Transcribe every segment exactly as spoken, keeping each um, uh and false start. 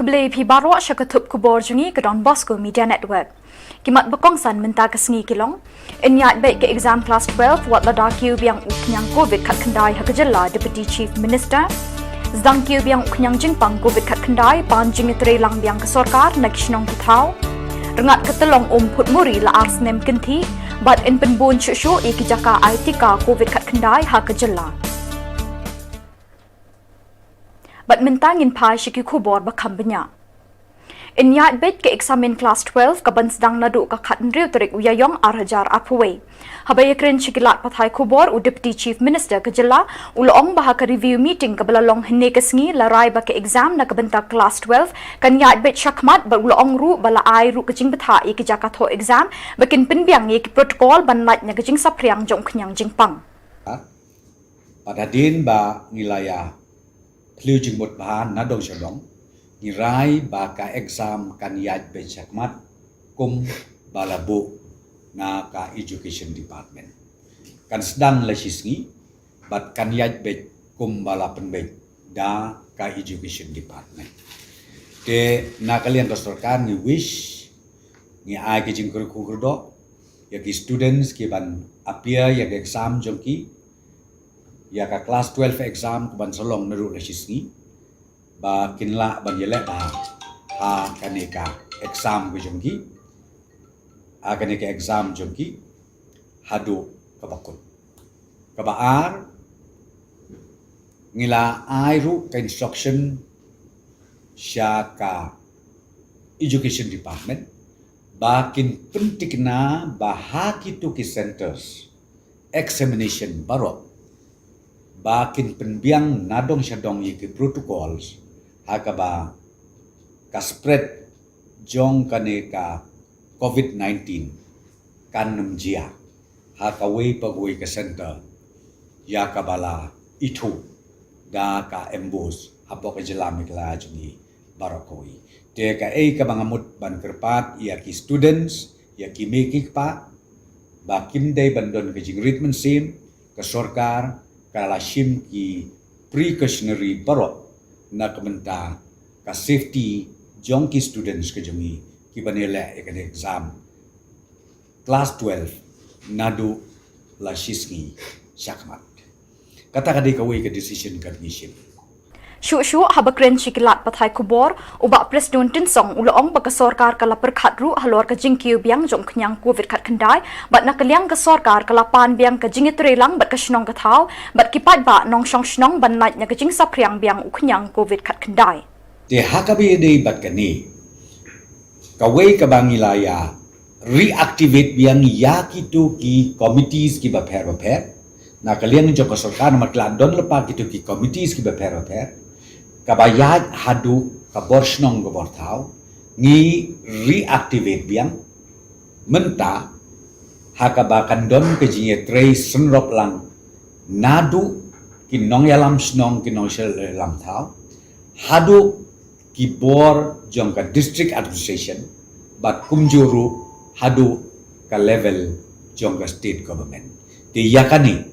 Khublei phi baroh sha ka thup khubor jong ngi ka Don Bosco Media Network. Ki mat ba kongsan mynta ka sngi ki long: Yn ïaid beit ka exam class twelve wat lada kiew biang u khñiang covid khatkhyndai ha ka jylla, Deputy Chief Minister. Sdang kiew biang u khñiang jingpang covid khatkhyndai, pan jingïatreilang biang ka sorkar na ki shnong ki thaw. Rngat ka tyllong um phutmuri la ar snem kynthih, bad yn pynbun shuh shuh ïa ki jaka ai tika covid khatkhyndai ha ka jylla. Bad mynta ngin phai sha ki khubor ba kham bniah. Yn ïaid beit ka eksamin class twelve ka ban sdang naduh ka khathynriew tarik u Ïaïong ar hajar arphew wei. Haba ïakren sha ki lad pathai khubor, u Deputy Chief Minister ka jylla u la ong ba ha ka review meeting kaba la long hynne ka sngi la rai ba ka exam na ka bynta class twelve kan ïaid beit shakhmat, bad u la ong ruh ba la ai ruh ka jingbthah ïa ki jaka thoh exam ba kin pynbiang ïa ki protocol ban lait na ka jingsaphriang jong u khñiang jingpang. Bad hadien ba ngi la ïa phylliew jingmut bha na dong sha dong, ngi rai ba ka exam kan ïaid beit shakhmat kum ba la buh na ka Education Department. Kan sdang la shisngi bad kan ïaid beit kum ba la pynbeit da ka Education Department. Te na ka liang ka sorkar ngi wish, ngi ai ka jingkyrkhu kyrdoh ïa ki students ki ban appear ïa ka exam jong ki, ïa ka class twelve exam ka ban sa long naduh la shisngi, ba kin lah ban ïaleh bha ha kane ka exam ka jong ki, ha kane ka exam jong ki haduh kaba kut. Kaba ar, ngi la ai ruh ka instruction sha ka Education Department ba kin pynthikna ba ha kito ki centres examination baroh ba kin pynbiang na dong sha dong ïa ki protocols ha kaba ka spread jong kane ka covid nineteen kan ym jia ha kawei pa kawei ka centre ïa kaba la ithuh da ka MBOSE hapoh ka jylla Meghalaya jong ngi baroh kawei. Te kaei kaba nga mut ban kyrpad ïa ki students, ïa ki mei ki kpa, ba kim dei ban don ka jingrit mynsiem, ka sorkar ka la shim ki precautionary baroh na ka bynta ka safety jong ki students ka jong ngi ki ban ïaleh ïa ka exam class twelve naduh la shisngi shakhmat. Kata ka dei kawei ka decision ka ngi shim. Shuh shuh haba kren sha ki lad pathai khubor, u Bah Prestone Tynsong u la ong ba ka sorkar ka la pyrkhat ruh halor ka jingkiew biang jong u khñiang covid khatkhyndai, bad na ka liang ka sorkar ka la pan biang ka jingïatreilang bad ka shnong ka thaw bad ki paidbah nongshong shnong ban lait na ka jingsaphriang biang u khñiang covid khatkhyndai. Te ha kaba ïadei bad kane, kawei kaba ngi la ïa reactivate biang ïa kito ki committees kiba pher ba pher. Na ka liang jong ka sorkar namar ki la don lypa kito ki committees kiba pher ba pher, kaba ïaid haduh ka bor shnong ka bor thaw, ngi reactivate biang. Mynta ha kaba kan don ka jingïatrei synrop lang naduh ki nongïalam shnong, ki nongïalam thaw, haduh ki bor jong ka district administration, bad kumjuh ruh haduh ka level jong ka state government. Te ïa kane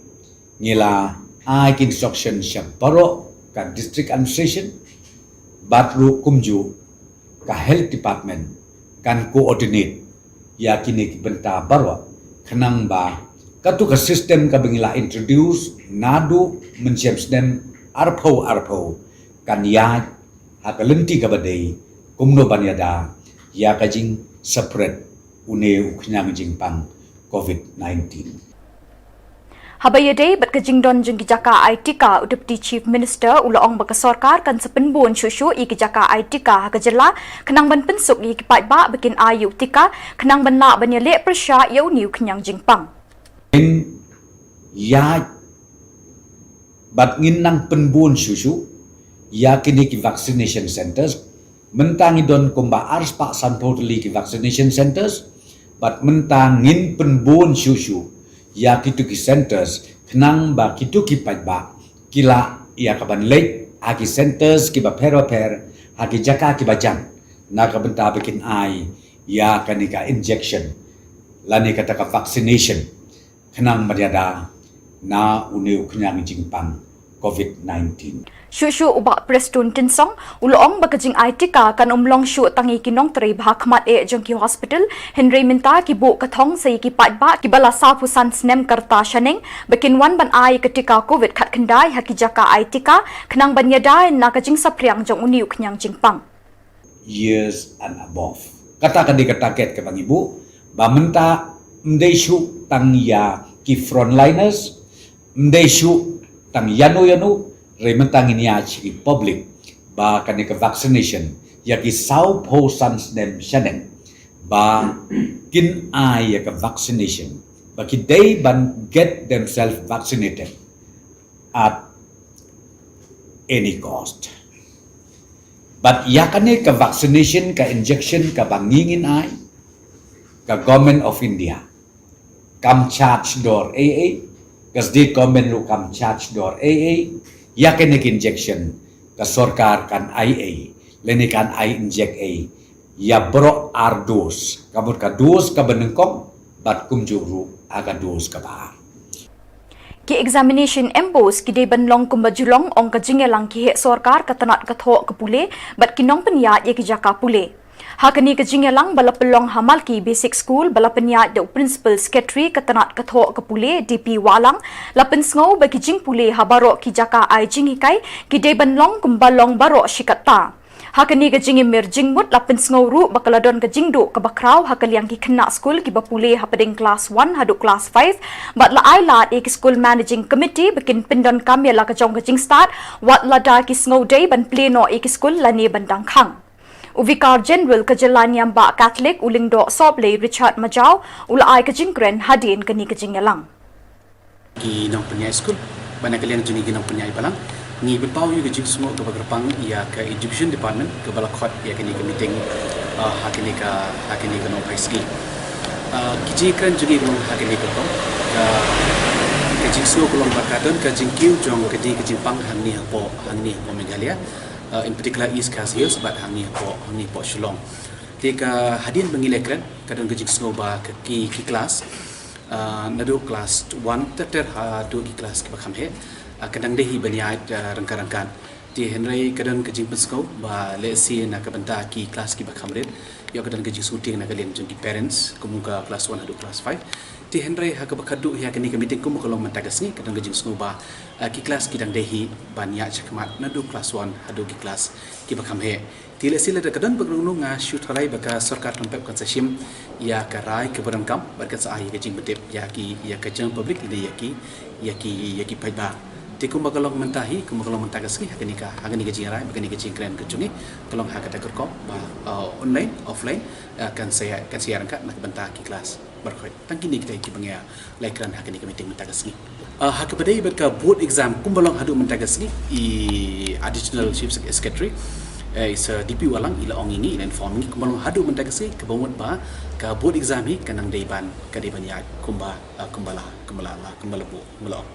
ngi la ai ki instruction sha baroh ka district administration, bad ruh kumjuh ka health department kan coordinate ïa kine ki bynta baroh, khnang ba kato ka system kaba ngi la introduce naduh mynshem snem arphew arphew kan ïaid ha ka lynti kaba dei, kumno ban ïada ïa ka jingspread une u khñiang jingpang covid nineteen. Haba ïadei bad ka jingdon jong ki jaka ai tika, u Deputy Chief Minister u la ong ba ka sorkar kan sa pynbun shuh shuh ïa ki jaka ai tika ha ka jylla, khnang ban pynsuk ïa ki paidbah ba kin ai ïa u tika, khnang ban lah ban ïaleh pyrshah ïa une u khñiang jingpang. Ngin ïaid bad ngin nang pynbun shuh shuh ïa kine ki vaccination centres. Mynta ngi don kumba arspah sanphew tylli ki vaccination centres, bad mynta ngin pynbun shuh shuh ïa kito ki centres, khnang ba kito ki paidbah ki lah ïa ka ban leit ha ki centres kiba pher ba pher, ha ki jaka kiba jan, na ka bynta ba kin ai ïa kane ka injection lane kata ka vaccination, khnang ban ïada na une u khñiang jingpang COVID nineteen. Shuh shuh u Bah Prestone Tynsong u la ong ba ka jingai tika kan ym long shuh tang ïa ki nongtrei ba ha khmat eh jong ki hospital, hynrei mynta ki buh ka thong sa ïa ki paidbah kiba la sawphew san snem ka rta shaneng ba kin wan ban ai ka tika COVID khatkhyndai ha ki jaka ai tika, khnang ban ïada na ka jingsaphriang jong une u khñiang jingpang. Years and above. Kata ka dei ka target kaba ngi buh, ba mynta ym dei shuh tang ïa ki frontliners, ym dei shuh tang ïano ïano, hynrei mynta ngin ïa ki public ba kane ka vaccination ïa ki sawphew san snem shaneng ba kin ai ïa ka vaccination, ba ki dei ban get themselves vaccinated at any cost. But ïa kane ka vaccination, ka injection kaba ngi ngin ai, ka Government of India kam charge dor ei ei, ka state government ruh kam charge dor ei ei. Ïa kane ka injection ka sorkar kan ai ei, lane kan ai inject ei ïa baroh ar dose, ka mut ka dose kaba nyngkong bad kumjuh ruh ha ka dose kaba ar. Ki examination MBOSE ki dei ban long kumba ju long, ong ka jingïalang ki heh sorkar, ka tnat ka thoh ka pule bad ki nongpynïaid ïa ki jaka pule. Ha kane ka jingïalang ba la pynlong ha Malki Basic School ba la pynïaid da u Principal Secretary ka tnat ka thoh ka pule, DP Wahlang, la pynsngew ba ki jingpule ha baroh ki jaka ai jinghikai ki dei ban long kumba long baroh shi katta. Ha kane ka jingïamir jingmut la pynsngew ruh ba ka la don ka jingduh kaba khraw ha ka liang ki khynnah skul kiba pule hapdeng klas one haduh klas five, bad la ai lad ïa ki School Managing Committee ba kin pyndonkam ïa la ka jong ka jingstad wat lada ki sngew dei ban plie noh ïa ki skul lane ban dang khang. U Vikar General ka Jylla Niam Bah Katholik u Lyngdoh Sohblei Richard Majaw u la ai ka jingkren hadien kane ka jingïalang. Ki nongpynïaid skul, bad na ka liang jong ngi ki nongpynïaid balang, ngi pynpaw ïa ka jingsngew kaba kyrpang ïa ka Education Department kaba la khot ïa kane ka meeting, ah, ha kane ka, ha kane ka nongphai sngi. Ah, ka jingkren jong ngi ka long ha kane ka rukom, ka, ka jingsngew ka long ba ka don ka jingkiew jong ka dei ka jingpang hangne hapoh, hangne hapoh Meghalaya, ah, in particular East Khasi Hills bad hangne hapoh, hangne hapoh Shillong. Te ka hadien ba ngi leh kren, ka don ka jingsngew ba ka ki, ki klas, ah, naduh klas one ter ter haduh ki klas kiba kham heh, ah, ka dang dei hi ban ïaid, ah, ryngkat ryngkat. Te hynrei ka don ka jingpynsngew ba lehse na ka bynta ki klas kiba kham rit, ïoh ka don ka jingsngewtieng na ka liang jong ki parents, kum ka klas one haduh klas five. Te hynrei ha kaba khatduh ïa kane ka meeting kumba ka long mynta ka sngi, ka don ka jingsngew ba, ah, ki klas ki dang dei hi ban ïaid shakhmat naduh klas one haduh ki klas kiba kham heh. Te lehse lada ka don ba ka rung, nga shu tharai ba ka sorkar kan pep, kan sa shim ïa ka rai kaba donkam bad kan sa ai ïa ka jingpyntip ïa ki, ïa ka general public lane ïa ki, ïa ki, ïa ki paidbah. Te kumba ka long mynta hi, kumba ka long mynta ka sngi, ha kane ka, ha kane ka jingrai, ha kane ka jingkren ka jong ngi, ka long ha kata ka rukom ba, uh, online, offline, uh, kan sa ïa, kan sa ïa ryngkat na ka bynta ki klas baroh. Tang kine kita kiba ngi ïa leh kren ha kane ka meeting mynta ka sngi. Ah, ha kaba dei bad ka board exam kumba long haduh mynta ka sngi, i Additional Chief Secretary, eh, i Sir DP Wahlang i la ong ïa ngi, i la inform ïa ngi kumba long haduh mynta ka sngi, kaba mut ba ka board exam hi ka nang dei ban, ka dei ban ïaid kumba, ah, kumba la, kumba la, la, kumba la buh, kumba la ong.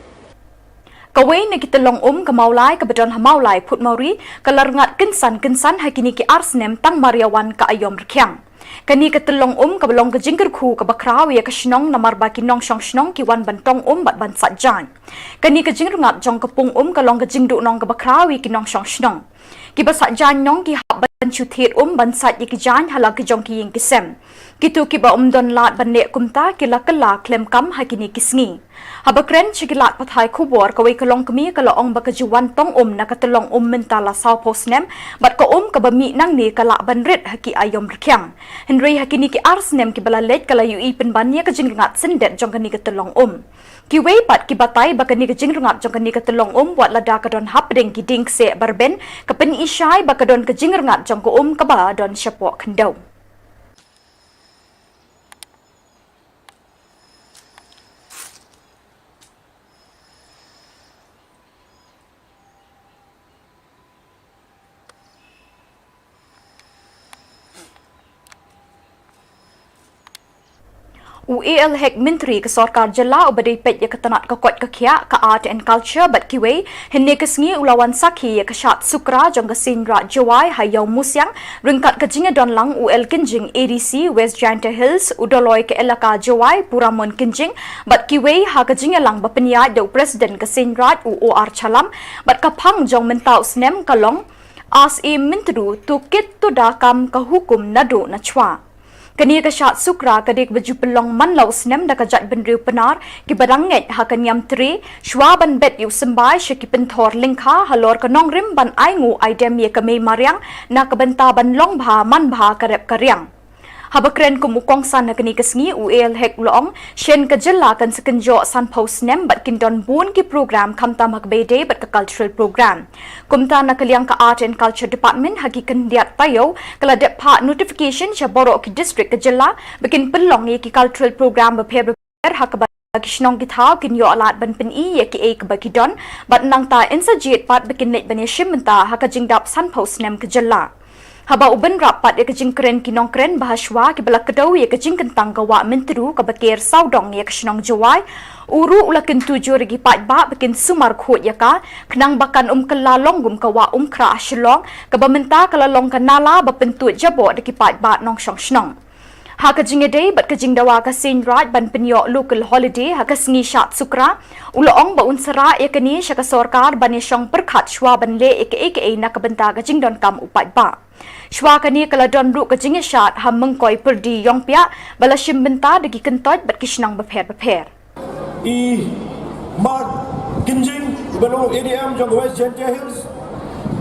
Kawei na ki tyllong um ka Mawlai kaba don ha Mawlai Phutmawri ka la rngat kynsan kynsan ha kine ki ar snem tang mar ïa wan ka aïom rkhiang. Kane ka tyllong um kaba long ka jingkyrkhu kaba khraw ïa ka shnong namar ba ki nongshong shnong ki wan ban tong um bad ban sait jaiñ. Kane ka jingrngat jong ka pung um ka long ka jingduhnong kaba khraw ïa ki nongshong shnong. Kiba sait jaiñ nong ki hap ban shu thied um ban sait ïa ki jaiñ ha la ki jong ki ïing ki sem. Kito kiba ym don lad ban leh kumta ki la kylla khlem kam ha kine ki sngi. Haba kren sha ki lad pathai khubor, kawei ka longkmie ka la ong ba ka ju wan tong um na ka tyllong um mynta la sawphew snem bad ka um kaba mih nangne ka lah ban rit ha ki aïom rkhiang. Hynrei ha kine ki ar snem kiba la leit ka la ïohi pynban ïa ka jingrngat syndet jong kane ka tyllong um. Kiwei pat ki batai ba kane ka jingrngat jong kane ka tyllong um wat lada ka don hapdeng ki dieng kseh ba rben, ka pyni shai ba ka don ka jingrngat jong ka um kaba don shapoh khyndew. U A L Hek, Myntri ka Sorkar Jylla uba dei peit ïa ka tnat ka koit ka khiah, ka Art and Culture bad kiwei, hynne ka sngi u la wan sakhi ïa ka Shad Sukra jong ka Seiñ Raij Jowai ha Ïawmusiang, ryngkat ka jingïadon lang u L Kynjing, A D C West Jaintia Hills, u Doloi ka Elaka Jowai Puramon Kynjing bad kiwei ha ka jingïalang ba pynïaid da u President ka Seiñ Raij u O R Chalam, bad ka phang jong mynta u snem ka long As e Myntdu, to kit to da kam ka hukum naduh nachwa. Kane ka Shad Sukra ka dei kaba ju pynlong man la u snem da ka jaitbynriew Pnar kiba dang ngeit ha ka niam tre, shwa ban bet ïa u symbai sha ki pynthor lyngkha halor ka nongrim ban ainguh aidem ïa ka mei mariang na ka bynta ban long bha man bha ka rep ka riang. Haba kren kum u kongsan ha kane ka sngi, u A L Hek u la ong, shen ka jylla kan sa kynjoh sanphew snem bad kin don bun ki program khamtam ha kaba ïadei bad ka cultural program. Kumta na ka liang ka Art and Culture Department ha ki khyndiat taïew ka la dep phah notification sha baroh ki district ka jylla ba kin pynlong ïa ki cultural program bapher bapher ha kaba ki shnong ki thaw kin ïoh lad ban pyni ïa kiei kiba ki don, bad nangta yn sa jied pat ba kin leit ban ïashim bynta ha ka jingdap sanphew snem ka jylla. Haba u bynrap pat ïa ka jingkren ki nongkren ba hashwa kiba la kdew ïa ka jingkyntang ka Wah Myntdu kaba ker sawdong ïa ka shnong Jowai, u ruh u la kyntu jur ïa ki paidbah ba kin sumar khuid ïa ka, khnang ba kan ym kylla long kum ka Wah Umkhrah ha Shillong, kaba mynta ka la long ka nala ba pyntud jaboh da ki paidbah nongshong shnong. Ha ka jingïadei bad ka jingdawa ka Seiñ Raij ban pynïoh local holiday ha ka sngi Shad Sukra, u la ong ba un sa rah ïa kane sha ka sorkar ban ïashong pyrkhat shwa ban leh ïa kaei kaei na ka bynta ka jingdonkam u paidbah. Shwa kane ka la don ruh ka jingïashad ha Myngkoi Pyrdi Ïongpiah ba la shim bynta da ki kyntoit bad ki shnong bapher bapher. I Mark Kynjing, ba long A D M jong West Jaintia Hills,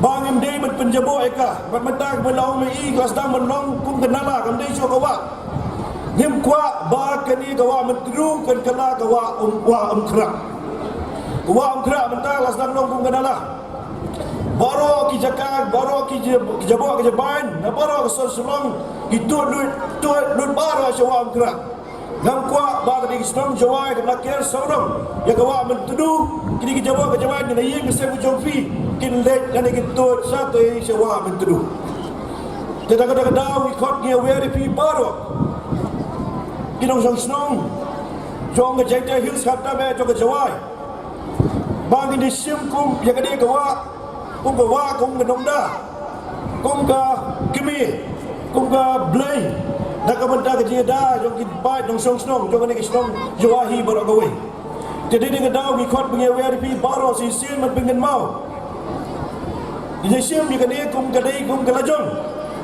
ba ngim dei ban pynjaboh ïa ka, bad mynta ba long ma i ka la sdang ban long kum ka nala, kam dei shuh ka wah. Ngim kwah ba kane ka Wah Myntdu kan kylla ka Wah Um, Wah Umkhrah. Ka Wah Umkhrah mynta ka la sdang long kum ka nala. Baroh ki jaka, baroh ki ja-, ki jaboh ki jabieng, na baroh ka sor Shillong, ki tuid lut, tuid lut baroh sha Wah Umkhrah. Ngam kwah ba kane ka shnong Jowai kaba la ker sawdong ïa ka Wah Myntdu, kine ki jaboh ki jabieng, kine ïing ki sem ki jong phi, kin leit lane kin tuid shatei sha Wah Myntdu. Te da kata ka daw ngi khot ngi aware ïa phi baroh ki nongshong shnong jong ka Jaintia Hills khamtam eh jong ka Jowai, ba ngin ïashim kum ïa kane ka wah kum ka wah, kum ka nongda, kum ka kmie, kum ka blei, na ka bynta ka jingïada jong ki paid nongshong shnong jong kane ka shnong Jowai hi baroh kawei. Te dei da ka daw ngi khot ba ngi aware ïa phi baroh shisien ban pynkynmaw. Ngi ïashim ïa kane kum ka dei kum ka lajong.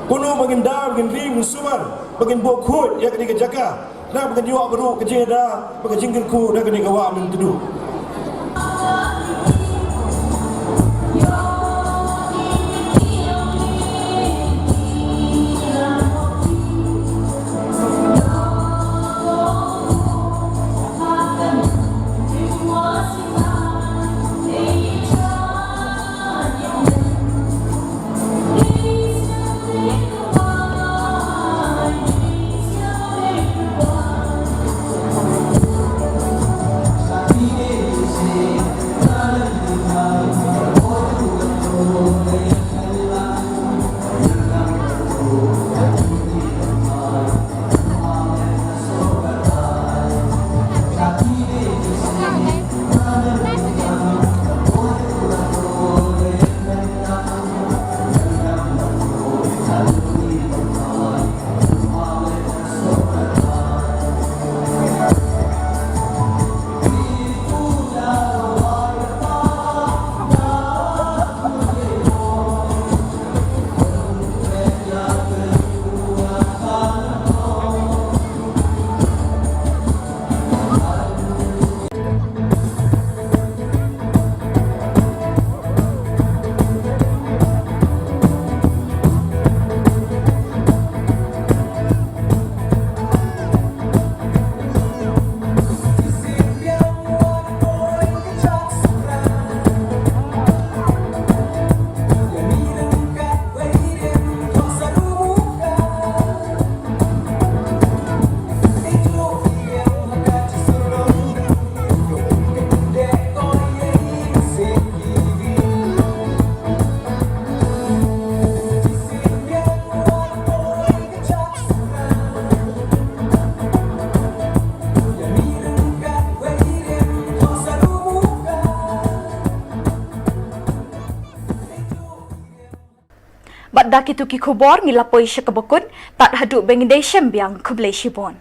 Kumno ba ngin da, ba ngin ri, ba ngin sumar, ba ngin buh khuid ïa kane ka jaka. Khnang ba kan ïoh ruh ka jingïada bad ka jingkyrkhu na kane ka Wah Myntdu. Da kitu ki khubor ngi la poi sha kaba kut, tad haduh ba ngin da shem biang, khublei shibun.